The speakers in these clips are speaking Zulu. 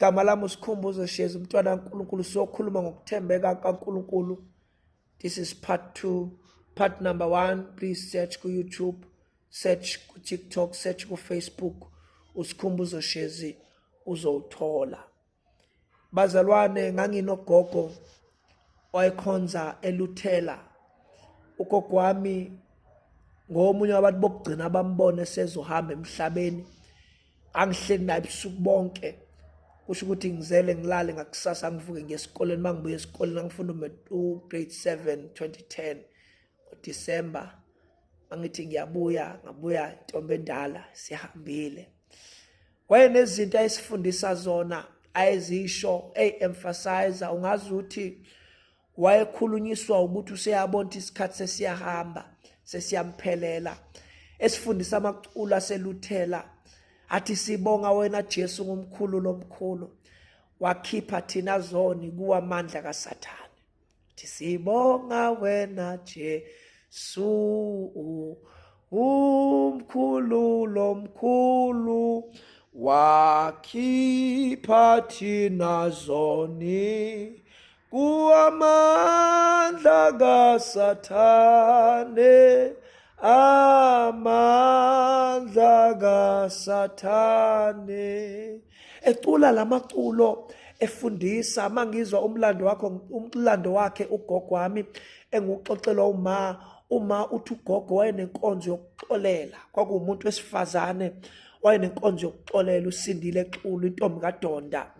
Gama lami uSikhumbuzo Shezi, umntwana kaNkulunkulu. Siyokhuluma ngokuthembeka kaNkulunkulu. This is part 2. Part number 1, please search ku YouTube, search ku TikTok, search ku Facebook, uSikhumbuzo Shezi uzowuthola. Bazalwane, nganginogogo wayekhonza eLuthela. Ugogo wami ngomunye wabantu bokugcina abambone sezohamba emhlabeni. Angihleli naye ubusuku bonke, kusho ukuthi ngizele ngilale, ngakusasa ngivuke ngiye esikoleni. Uma ngibuya esikoleni, ngifunda u-grade 7 2010 ngoDisemba. Angithi ngiyabuya, ngabuya intombi endala sihambile. Wayenezinto ayesifundisa zona, ayezisho, eyi-emphasize, ungazi ukuthi wayekhulunyiswa ukuthi useyabona ukuthi isikhathi sesiyahamba, sesiyamphelela. Esifundisa amaculo aseluthela, athi sibonga wena Jesu ngumkhulu lomkhulu, wakhipha thina zoni kuwamandla kaSathane. Thi sibonga wena Jesu umkhulu lomkhulu, wakhipha thina zoni kuwamandla kaSathane, amandla kaSathane. Ecula lamaculo, efundisa. Mangizwa umlando wakho, umlando wakhe ugogo wami enguxoxelwa uma uthi ugogo wayenenkonzo yokuxolela. Kwakuwumuntu wesifazane wayenenkonzo yokuxolela, uSindile Xulu, intombi kaDonda.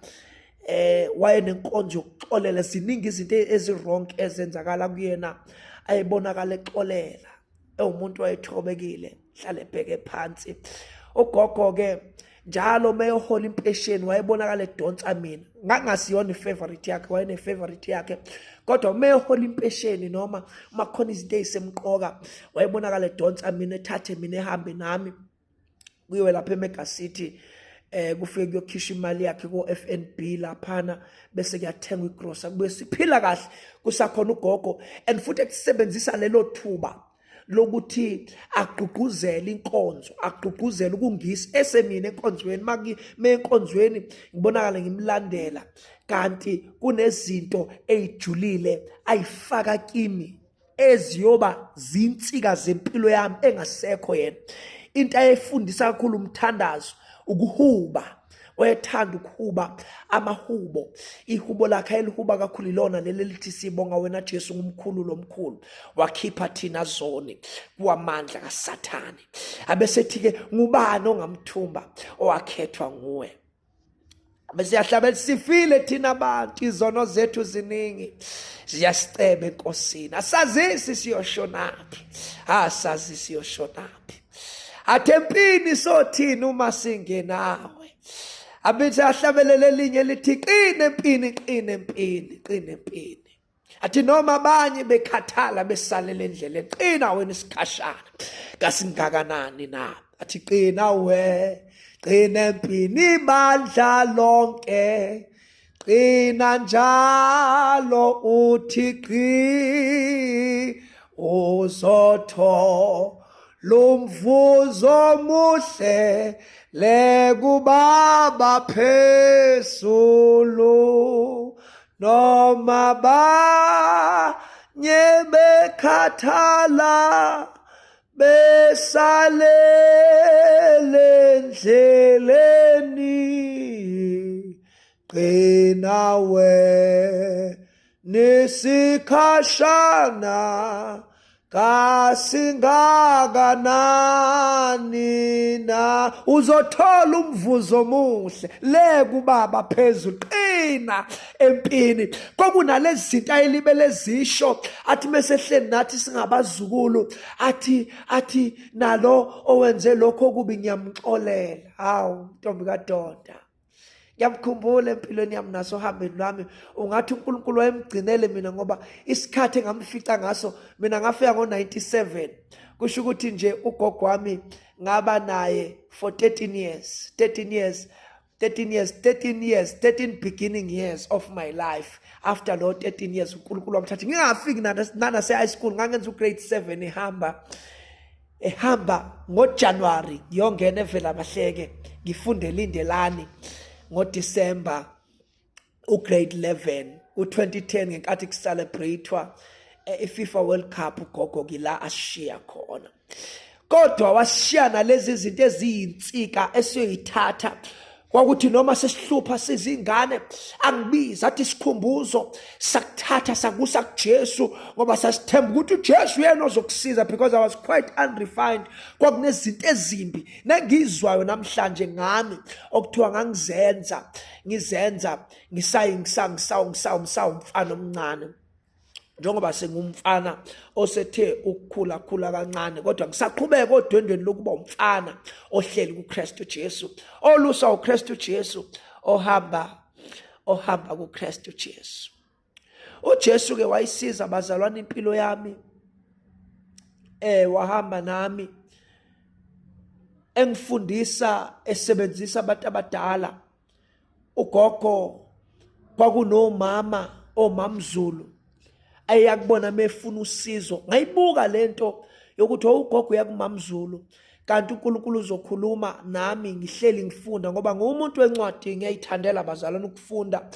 Wayenenkonzo yokuxolela. Ziningi izinto ezi-wrong ezenzakala kuyena, ayebonakala exolela, ewumuntu wayethobekile, hlale ebheke phansi. Ugogo ke njalo meyohola impesheni wayebonakala edonsa mina. Ngangasiyona i-favorite yakhe, wayene-favorite yakhe, kodwa meyohola impesheni noma uma kukhona izinto ey'semqoka wayebonakala edonsa mina, ethathe mina, ehambe nami kuyiwe lapha eMega City, kufike kuyokhishwa imali yakhe ko FNB laphana, bese kuyathengwa igrosa, kubuye siphila kahle kusakhona ugogo. And futhi ekusebenzisa lelo thuba lokuthi agqugquzele inkonzo, agqugquzele ukungisa esemina enkonzweni. Maki menkonzweni ngibonakala ngimlandela, kanti kunezinto eyijulile ayifaka kimi eziyoba zinsika zempilo yami engasekho yena. Into ayefundisa kakhulu umthandazo, ukuhuba. Wayethanda ukuhuba amahubo. Ihubo lakhe elihuba kakhulu ilona leli elithi sibonga wena Jesu ngumkhulu lomkhulu, wakhipha thina zoni kuwamandla kaSathane. Abesethi ke, ngubani ongamthumba owakhethwa nguwe? Bese yahlabela, sifile thina abantu, izono zethu ziningi, ziyasiceba enkosini, asazisi siyoshonaphi, asazi siyoshonaphi. Athi empini sothini uma singenawe? Abithi ahlabelele elinye lithi qina empini, qina empini, qina empini. Athi noma abanye bekhathala besalela endleleni, qina wena isikhashana kasingakanani na? Athi qina we, qina empini ibandla lonke, qina njalo, uthi qi uzotho lumvuzo muhle lekubaba phezulu. Noma banye bekhathala besalele endleleni, qina we nesikhashana kasingakanani na, uzothola umvuzo omuhle le kubaba phezulu. Qina empini. Kwakunalezi zinto ayelibele zisho, athi mesehleni nathi singabazukulu, athi nalo owenze lokho okubi ngiyamxolela. Hawu, ntombi kaDonda, ngiyamkhumbula empilweni yami nasohambeni lwami. Ungathi uNkulunkulu wayemgcinele mina, ngoba isikhathi engamfica ngaso mina, ngafika ngo-97, kusho ukuthi nje ugogo wami ngaba naye for 13 years, 13 years, 13 years, 13 years, 13 beginning years of my life. After lo 13 years uNkulunkulu wamthatha ngingafiki nanase high school. Ngangenza ugrade 7 ehamba ngoJanuary, ngiyongena evela bahleke, ngifunde Lindelani. ngoDecember ugrade 11 u2010 ngenkathi kucelebratewa iFIFA World Cup. Ugogo kila ashiya khona, kodwa washiya nalezi zinto eziyinsika esiyoyithatha. Kwakuthi noma sesihlupha sizingane, angibiza athi, "Sikhumbuzo, sakuthatha sakusa kuJesu ngoba sasithemba ukuthi uJesu uyena ozokusiza," because I was quite unrefined. Kwakunezinto ezimbi nengizwayo namhlanje ngami okuthiwa ngangizenza, ngizenza ngisayi ngisawumfana omncane. Njengoba sengumfana osethe ukukhula khula kancane, kodwa ngisaqhubeka odwendweni lokuba umfana ohleli kuKristu Jesu, olusa uKristu Jesu, ohamba kuKristu Jesu. UJesu ke wayisiza, bazalwane, impilo yami. Wahamba nami engifundisa, esebenzisa abantu abadala. Ugogo kwakunomama omamZulu ayakubona mefuna usizo. Ngayibuka lento yokuthi ugogo uyakumamZulu, kanti uNkulunkulu uzokhuluma nami ngihleli ngifunda, ngoba ngumuntu wencwadi. Ngiyayithandela, bazalwane, ukufunda,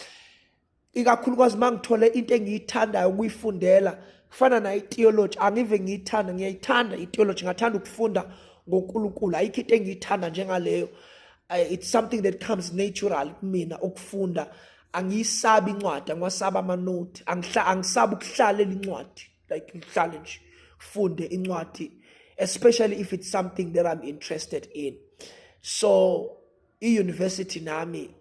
ikakhulukazi mangithole into engiyithandayo ukuyifundela, kufana nayo i-theology. Angive ngiyithanda, ngiyayithanda i-theology, ngathanda ukufunda ngoNkulunkulu. Ayikho into engiyithanda njengaleyo. It's something that comes natural kumina ukufunda. Angiyisabi incwadi, angiwasaba amanothi, angisabi ukuhlalela incwadi, like ngihlale nje funde incwadi, especially if it's something that I'm interested in. So i-university nami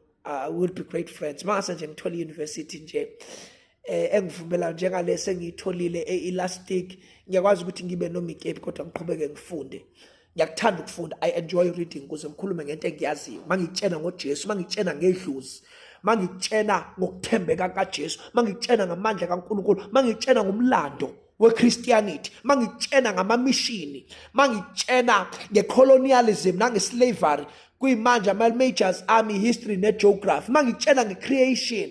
will be great friends mangase nje ngithole i-university nje engivumela njengalesi engiyitholile e-Elastic. Ngiyakwazi ukuthi ngibe noma ikephi, kodwa ngiqhubeke ngifunde. Ngiyakuthanda ukufunda, I enjoy reading ukuze ngikhulume ngento engiyaziyo. Mangikutshena ngoJesu, mangikutshena ngedlozi, mangikutshena ngokuthembeka kaJesu, mangikutshena ngamandla kaNkulunkulu, mangikutshena ngomlando weChristianity, mangikutshena ngamamishini, mangikutshena ngecolonialism nangeslavery, kuyimanje ama-majors ami history ne-geography, mangikutshena nge-creation,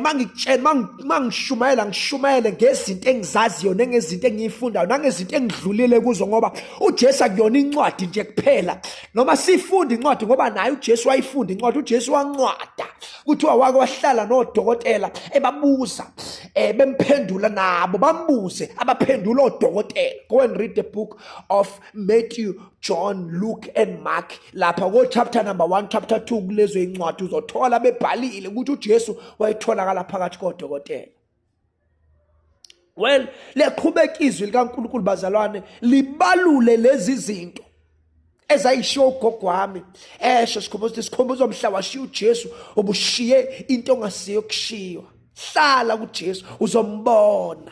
mangikutshena, mangishumayela, ngishumayele ngezinto engizaziyo nengezinto engiyifundayo nangezinto engidlulile kuzo, ngoba uJesu akuyona incwadi nje kuphela, noma sifunda incwadi, ngoba naye uJesu wayifunda incwadi. UJesu wancwada. Kuthiwa wake wahlala nodokotela ebabuza, bemphendula nabo, bambuze, abaphendula odokotela. Go and read the book of Matthew, John, Luke and Mark, lapha ko chapter number 1, chapter 2 kulezo incwadi, uzothola bebhalile ukuthi uJesu wayetholakala phakathi kodokotela. Well, liyaqhubeka izwi likaNkulunkulu, bazalwane, libalule lezi zinto ezayishiwo ugogo wami. Esho, sikhumbuzo, sikhumbuzo, mhla washiya uJesu ubushiye into ongasiyo kushiywa. Hlala kuJesu, uzombona,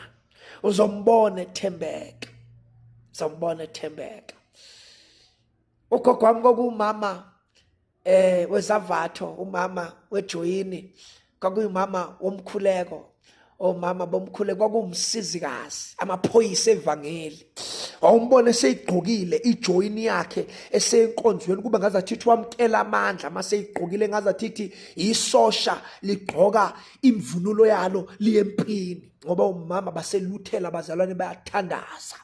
uzombona ethembeka, uzombona ethembeka. Ugogo wami kwakuwumama wezavatho, umama wejoyini, kwakuyumama womkhuleko, omama bomkhuleko, kwakuwumsizikazi, amaphoyisa evangeli. Wawumbona eseyigqokile ijoyini yakhe esenkonzweni, kube ngazathi wamkela amandla maseyigqokile, ngazathi isosha ligqoka imvunulo yalo liyempini, ngoba umama baseluthela, abazalwane, bayathandaza,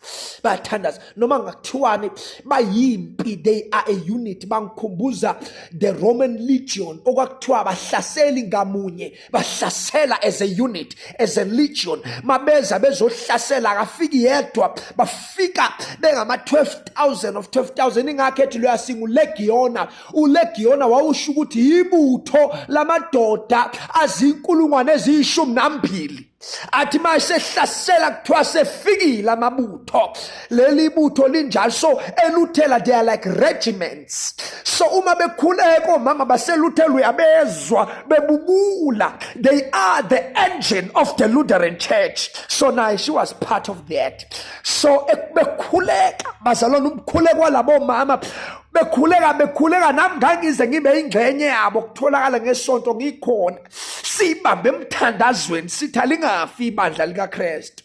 bayathandaza noma ngakuthiwani, bayimpi, they are a unit. Bangikhumbuza the Roman legion, okwakuthiwa abahlaseli ngamunye, bahlasela as a unit, as a legion. Mabeza bezohlasela, akafiki yedwa, bafika bengama 12,000 of 12,000. Ingakho ethi loya singulegiona. Ulegiona wawusho ukuthi ibutho lamadoda azinkulungwane eziyishumi nambili. Athi masehlasela, kuthiwa sefikile amabutho, leli butho linjalo. So eluthela they are like regiments. So uma bekhuleka omama baseluthela, uyabezwa bebubula. They are the engine of the Lutheran Church. So now she was part of that. So bekhuleka, bazalwane, umkhuleko walabo mama, bekhuleka, bekhuleka, nami ngangize ngibe ingxenye yabo. Kutholakala ngesonto ngikhona, sibambe emthandazweni, sithi alingafi ibandla likaKristu.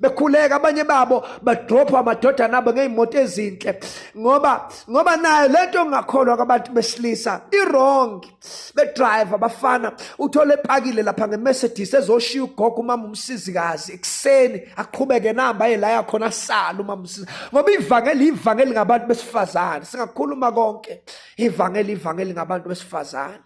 Bekhuleka, abanye babo badropha amadodana abo ngey'moto ezinhle, ngoba nayo lento ongakholwa kwabantu besilisa i-wrong. Bedrive abafana, uthole epakile lapha nge-Mercedes, ezoshiya ugogo umama umsizikazi ekuseni, aqhubeke namba aye la yakhona, asale umama umsizi, ngoba ivangeli, ivangeli ngabantu besifazane. Singakhuluma konke, ivangeli, ivangeli ngabantu besifazane.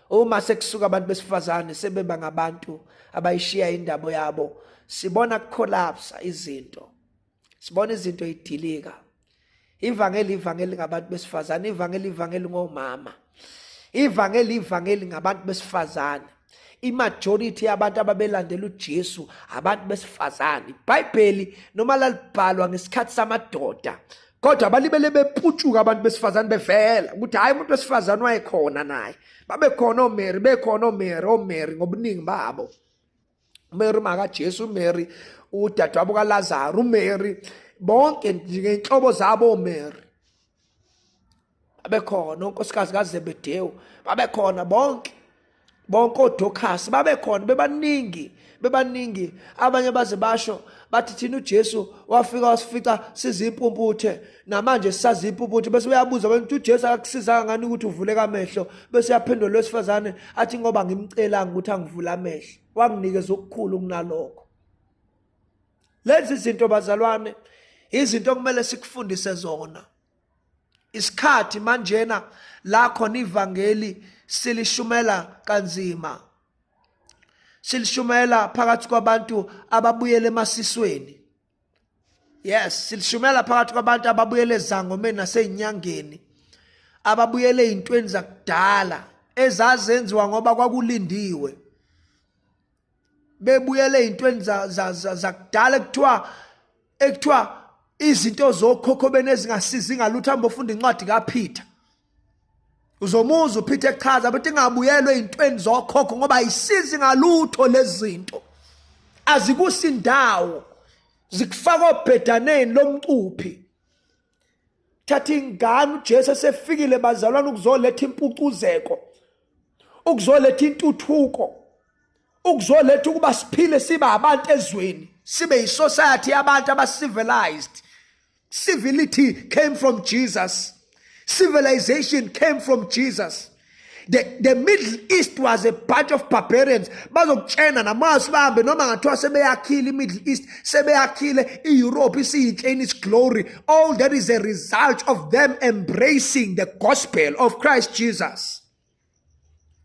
Uma sekusuka abantu besifazane sebeba ngabantu abayishiya indaba yabo, sibona kucollapse izinto, sibona izinto idilika. Ivangeli, ivangeli ngabantu besifazane, ivangeli, ivangeli ngomama, ivangeli, ivangeli ngabantu besifazane. Imajority yabantu ababelandela uJesu abantu besifazane. IBhayibheli noma lalibhalwa ngesikhathi samadoda, kodwa balibele beputshuka abantu besifazane bevela ukuthi hhayi, umuntu wesifazane wayekhona naye. Babekhona oMary, bekhona oMary, oMary ngobuningi babo. uMary makaJesu, uMary udadewabo kaLazaro, uMary, bonke nje ngey'nhlobo zabo oMary babekhona, unkosikazi kaZebedewu babekhona bonke, bonke oDorcas babekhona, bebaningi, bebaningi. Abanye baze basho bathi thina uJesu wafika wasifica sizimpumputhe, namanje sisazimpumputhe. Bese uyabuza abantu, uJesu akakusizanga ngani ukuthi uvuleke amehlo? Bese uyaphendula lwesifazane athi, ngoba ngimcelanga ukuthi angivule amehlo, wanginikeza okukhulu kunalokho. Lezi zinto bazalwane, izinto okumele sikufundise zona. Isikhathi manjena la khona ivangeli silishumela kanzima, silishumela phakathi kwabantu ababuyele emasisweni. Yes, silishumela phakathi kwabantu ababuyele ezangomeni nasezinyangeni, ababuyele ezintweni zakudala ezazenziwa ngoba kwakulindiwe, bebuyele ezintweni zakudala ekuthiwa izinto zokhokho bene ezingasizi ngalutho. Hamba ufunda incwadi kaPeter, uzomuza uPeter echaza ukuthi ingabuyelwe ezintweni zokhokho ngoba ayisizi ngalutho lezi zinto, azikusindawo, zikufaka obhedaneni lomcuphi. Thatha ingane, uJesu esefikile bazalwane ukuzoletha impucuzeko, ukuzoletha intuthuko, ukuzoletha ukuba siphile sibe abantu ezweni, sibe yisociety yabantu aba-civilized. Civility came from Jesus. Civilization came from Jesus. The Middle East was a bunch of barbarians. Bazokutshena namazwi bahambe noma ngathiwa sebeyakhile i-Middle East, sebeyakhile i-Europe isiyinhle in its glory. All that is a result of them embracing the gospel of Christ Jesus.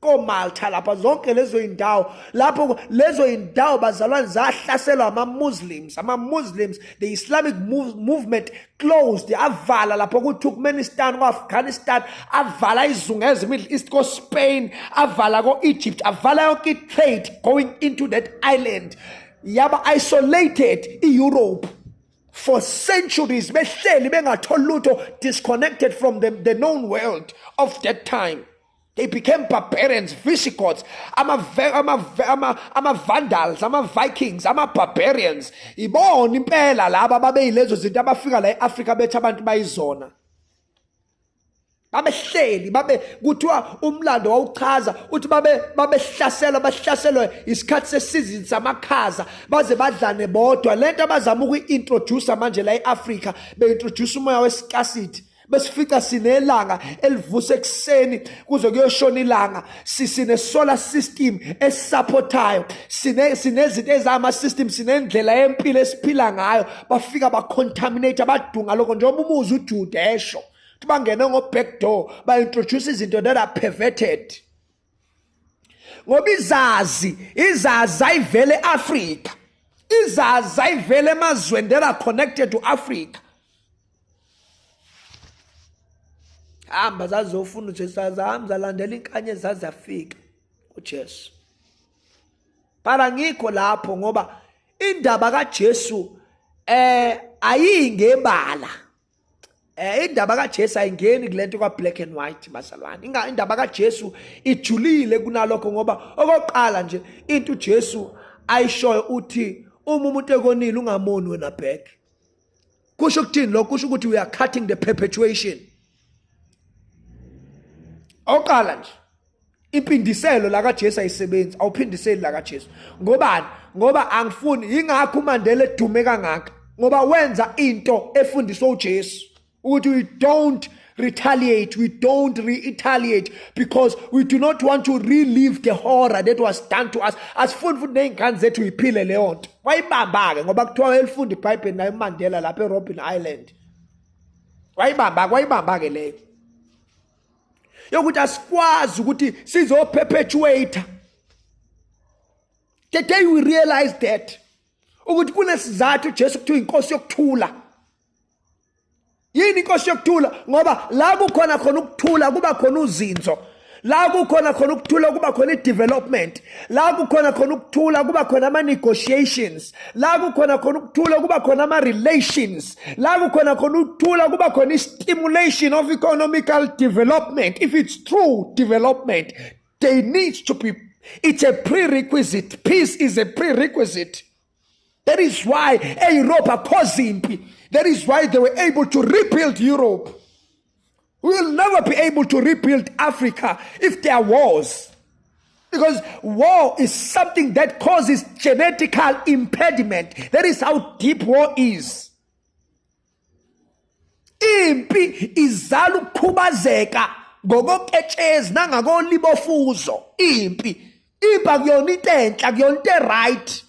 KoMalta lapha, zonke lezo indawo lapho, lezo indawo bazalwane zahlaselwa ama-Muslims. Ama-Muslims, the Islamic movement closed, avala lapho ku-Turkmenistan, ko-Afghanistan, avala izungeza i-Middle East, ko-Spain, avala ko-Egypt, avala yonke i-trade going into that island. Yaba isolated i-Europe for centuries, behleli bengatholi lutho, disconnected from the known world of that time. They became barbarians, Visigoths, ama-Vandals, ama-Vikings, ama-barbarians. Ibona impela laba babeyilezo zinto abafika la e-Afrika bethi abantu bayizona. Babehleli babe kuthiwa umlando wawuchaza uthi babe babehlaselwa, bahlaselwa isikhathi sesizini samakhaza, baze badlane bodwa. Lento abazama ukuyi-introduce manje la e-Afrika, be-introduce umoya we-scarcity, besifica sinelanga elivusa ekuseni kuze kuyoshona ilanga, sine solar system esupportayo, sine sinezinto ezama system, sinendlela yempilo esiphila ngayo. Bafika bacontaminate, abadunga lokho, njengoba umuzi uJude esho bangene ngo back door, ba introduce izinto that are perverted, ngoba izazi ayivele eAfrica, izazi ayivele emazweni that are connected to Africa. Hamba zazofuna uJesu, zahamba zalandela inkanye, zazafika kuJesu. Para ngikho lapho ngoba indaba kaJesu ayingebala. Indaba kaJesu ayingeni kulento kwa black and white bazalwane. Indaba kaJesu ijulile kunalokho, ngoba okokuqala nje into uJesu ayishoyo uthi uma umuntu ekonile ungamoni wena back. Kusho ukuthini lokho? Kusho ukuthi we are cutting the perpetuation. Oqala nje impindiselo la kaJesu ayisebenzi, awuphindiseli la kaJesu. Ngobani? Ngoba angifuni. Yingakho uMandela edume kangaka, ngoba wenza into efundiswa uJesu ukuthi we don't retaliate, we don't retaliate because we do not want to relive the horror that was done to us. Asifuni futhi ney'ngane zethu yiphile leyo nto. Wayibamba-ke ngoba kuthiwa elifunda iBhayibheli naye uMandela lapha eRobben Island. Wayibamba, wayibamba-ke leyo. yokuthi asikwazi ukuthi sizoperpetuate. The day we realize that ukuthi kunesizathu uJesu kuthiwa inkosi yokuthula. Yini inkosi yokuthula? Ngoba la kukhona khona ukuthula kuba khona uzinzo. La kukhona khona ukuthula kuba khona i-development. La kukhona khona ukuthula kuba khona ama-negotiations. La kukhona khona ukuthula kuba khona ama-relations. La kukhona khona ukuthula kuba khona i-stimulation of economical development. If it's true development, they need to be, it's a prerequisite. Peace is a prerequisite. That is why e-Europe akho zimpi. That is why they were able to rebuild Europe. We will never be able to rebuild Africa if there are wars. Because war is something that causes genetical impediment. That is how deep war is. Impi izala ukukhubazeka ngokoketshezi nangakolibofuzo. Impi. Impi akuyona into enhle, akuyona into right.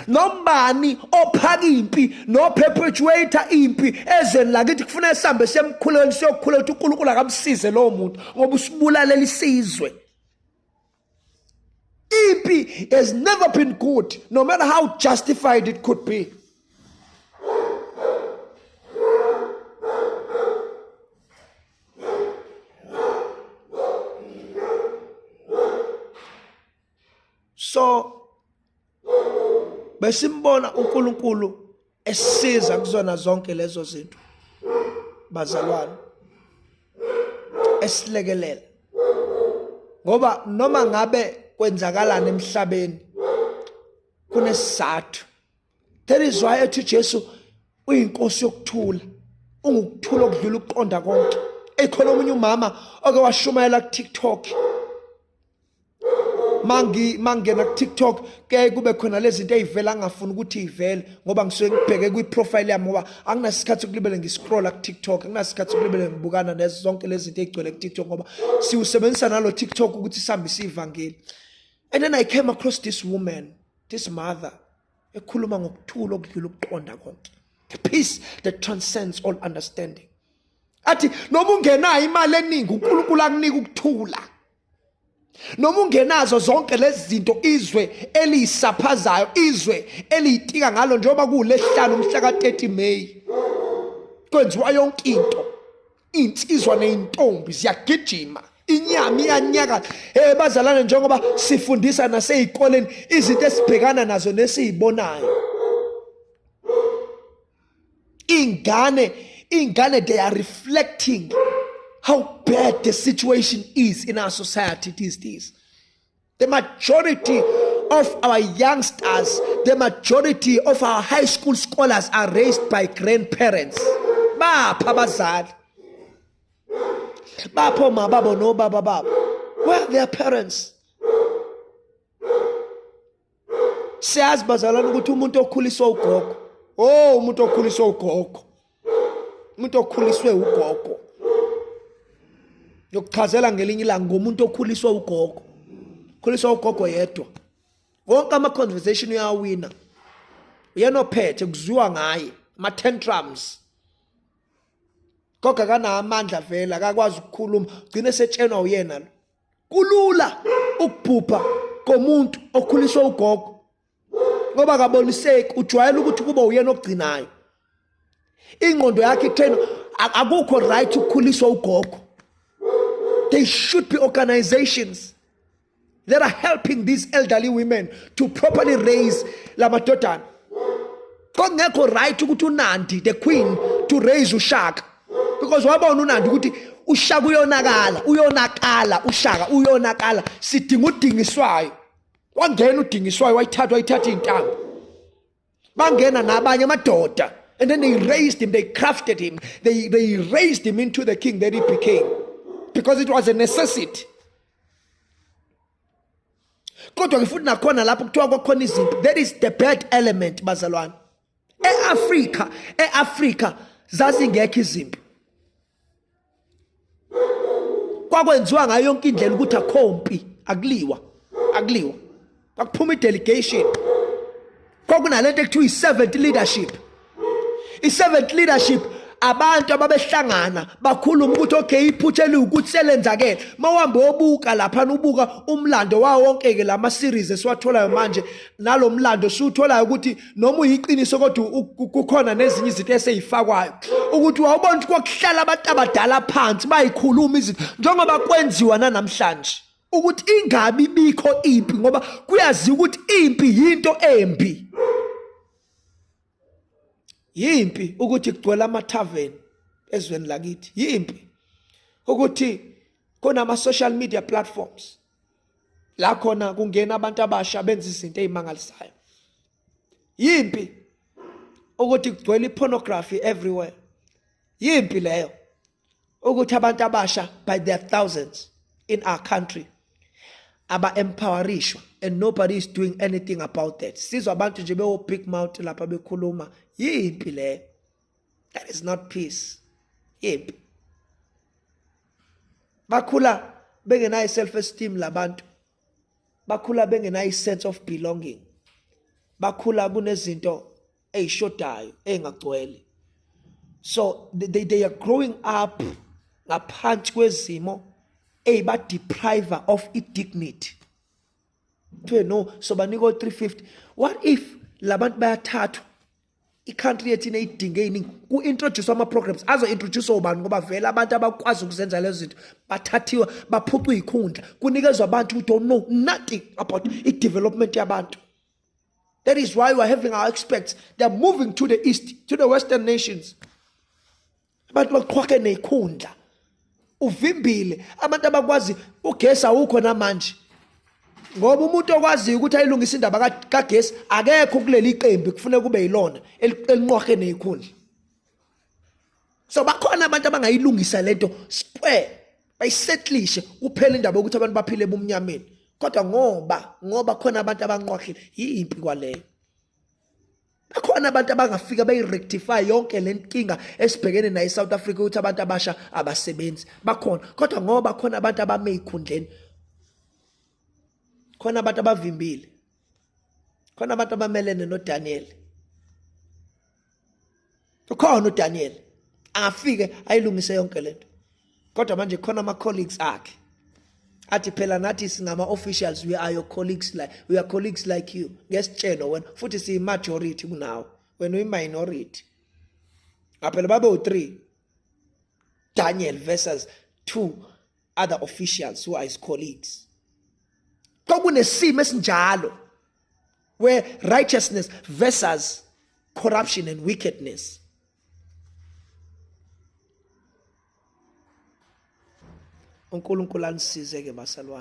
Nombani ophaka impi noperpetuator impi ezweni lakithi kufuneka sihambe siyemkhulekweni siyokhuleka ukuthi uNkulunkulu akamsize lowo muntu ngoba usibulalela isizwe. Impi has never been good, no matter how justified it could be. So besimbona uNkulunkulu esiza kuzona zonke lezo zinto bazalwane, esilekelela, ngoba noma ngabe kwenzakalani emhlabeni kunesizathu. That is why ethi Jesu uyinkosi yokuthula, ungukuthula okudlula ukuqonda konke. Ekhona omunye umama oke washumayela ku TikTok. Mangi mangena ku TikTok ke kube khona lezi zinto ezivela angafuni ukuthi ivele, ngoba ngisuke ngibheke kwi profile yami, ngoba anginasikhathi sokulibele ngiscrolla ku TikTok, anginasikhathi sokulibele ngibukana nezo zonke lezi zinto ezigcwele ku TikTok, ngoba siwusebenzisa nalo TikTok ukuthi sihambise ivangeli. And then I came across this woman, this mother, ekhuluma ngokuthula okudlula ukuqonda konke, the peace that transcends all understanding. Athi noma ungenayo imali eningi, uNkulunkulu akunika ukuthula. Noma ungenazo zonke lezi zinto izwe eliyisaphazayo, izwe eliyitika ngalo, njengoba kuwulesihlanu umhla ka-30 May, kwenziwa yonke into, insizwa neyintombi ziyagijima, inyama iyanyakaza. Hey bazalwane, njengoba sifundisa naseyikoleni izinto esibhekana nazo nesiyibonayo, ingane they are reflecting how bad the situation is in our society these days. The majority of our youngsters, the majority of our high school scholars are raised by grandparents. Bapha abazali, bapho ma babo nobaba babo. Where are their parents? Siyazi bazalwane ukuthi umuntu okhuliswa ugogo, oh umuntu okhuliswa ugogo, umuntu okhuliswe ugogo, ngiyokuchazela ngelinye ilanga ngomuntu okhuliswa ugogo, khuliswa ugogo yedwa, wonke ama conversation uyawina, uyena ophethe, kuzwiwa ngaye, ama tantrums, gogo akanawo amandla vele, akakwazi ukukhuluma, ugcine setshenwa uyena lo. Kulula ukubhubha komuntu okhuliswa ugogo, ngoba akaboniseki, ujwayele ukuthi kuba uyena ogcinayo, ingqondo yakhe itrain. Akukho right ukukhuliswa ugogo. There should be organizations that are helping these elderly women to properly raise lamadodana. Kwakungekho right ukuthi uNandi the queen to raise uShaka, because wabona uNandi ukuthi uShaka uyonakala, uyonakala uShaka, uyonakala, sidinga udingiswayo. Wangena udingiswayo, wayithatha, wayithatha iy'ntambo, bangena nabanye amadoda, and then they raised him, they crafted him, they raised him into the king that he became, because it was a necessity. Kodwa ke futhi nakhona lapho kuthiwa kwakhona izinto, that is the bad element bazalwane. E-Afrika, e-Afrika zazingekho izimpi, kwakwenziwa ngayo yonke indlela ukuthi akhompi, akuliwa, akuliwa, kwakuphuma i-delegation. Kwakunalento ekuthiwa i-servant leadership. I-servant leadership, Abantu ababehlangana bakhuluma ukuthi okay, iphutha eliwukuthi selenzakele. Mawuhambe obuka lapha, ubuka umlando wawo wonke ke lama series esiwatholayo manje, nalomlando siwutholayo ukuthi noma uyiqiniso kodwa kukhona nezinye izinto eseyifakwayo, ukuthi wawubona ukuthi kwakuhlala abantu abadala phansi bayikhuluma izinto njengoba kwenziwa nanamhlanje, ukuthi ingabi bikho impi, ngoba kuyaziwa ukuthi impi yinto embi. Yimpi ukuthi kugcwele amathaveni ezweni lakithi, yimpi ukuthi kunama social media platforms la khona kungena abantu abasha benza izinto ezimangalisayo, yimpi ukuthi kugcwele ipornography everywhere, yimpi leyo ukuthi abantu abasha by their thousands in our country aba-empowerishwa and nobody is doing anything about that. Sizwa abantu nje bewo big mouth lapha bekhuluma. Yimpi leyo. That is not peace, yimpi. Bakhula bengenayo self esteem labantu, bakhula bengenayo sense of belonging, bakhula kunezinto eyishodayo engagcwele. So they are growing up ngaphansi kwezimo eyiba deprive of i-dignity. Kuthiwe no, sobanika o-350. What if labantu bayathathwa? I-country yethu ineyidingo ey'ningi. Ku-introduce ama-programs azo-introduce obani? Ngoba vele abantu abakwazi ukuzenza lezo zinto bathathiwe, baphucwa iy'khundla, kunikezwa abantu who don't know nothing about i-development yabantu. That is why we are having our experts, they are moving to the east, to the western nations. Abantu baqhwake ney'khundla, uvimbile abantu abakwazi. Ugesi awukho namanje ngoba umuntu okwaziyo ukuthi ayilungise indaba kagesi akekho kuleli qembu kufuneka kube yilona elinqwahe nezikhundla. So bakhona abantu abangayilungisa lento square, bayisettlishe, kuphela indaba yokuthi abantu baphile ebumnyameni, kodwa ngoba khona abantu abanqwahile, yimpi kwaleyo. Bakhona abantu abangafika bayi-rectify yonke le nkinga esibhekene nayo e-South Africa ukuthi abantu abasha abasebenzi. Bakhona, kodwa ngoba khona abantu abame ey'khundleni, khona abantu abavimbile, khona abantu abamelene noDaniel. Ukhona uDaniel angafike ayilungise yonke lento, kodwa manje khona ama colleagues akhe athi phela nathi singama officials, we are your colleagues, like we are colleagues like you, ngesitshelo wena, futhi siyi majority kunawe, wena uyi minority. Ngaphela babe u3, Daniel versus two other officials who are his colleagues. Kwakunesimo esinjalo where righteousness versus corruption and wickedness. uNkulunkulu anisize ke basalwane.